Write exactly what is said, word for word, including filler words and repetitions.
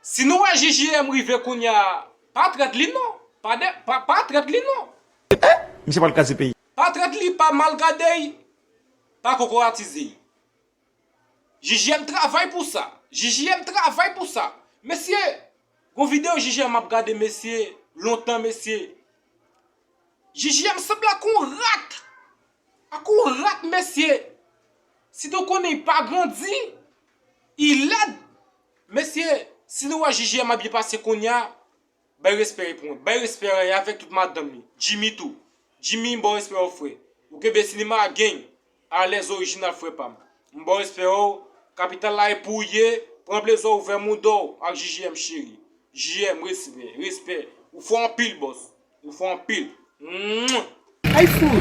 Si nou wè J J M rive kounye a, pa trèt li non. Pa, de, pa, pa trèt li non. Misye pral kraze peyi. Pa trèt li, pa mal gade y, pa kokoratize y. J J M travay pou sa. J J M travay pou sa. Mesye, gon videyo J J M ap gade mesye, lontan mesye. J J M sanble ak yon rat. Ak yon rat mesye. Si te w konnen y pa grandi, y lèd. Mesye, si nou wè J J M ap byen pase kounye a, bay respè pou mwen. Bay respè a avèk tout madanm li. Jimmy tou. Jimmy, m ba w respè w frè. Ou kenbe sinema a gang. Alèz orijinal frè pa m. M ba w respè w. Kapital la e pou w ye. Pran plezi w ouvè mouda w ak J J M cheri. J J M respè, respè. Ou fò anpil bòs. Ou fò anpil. Mwah. Ay fou.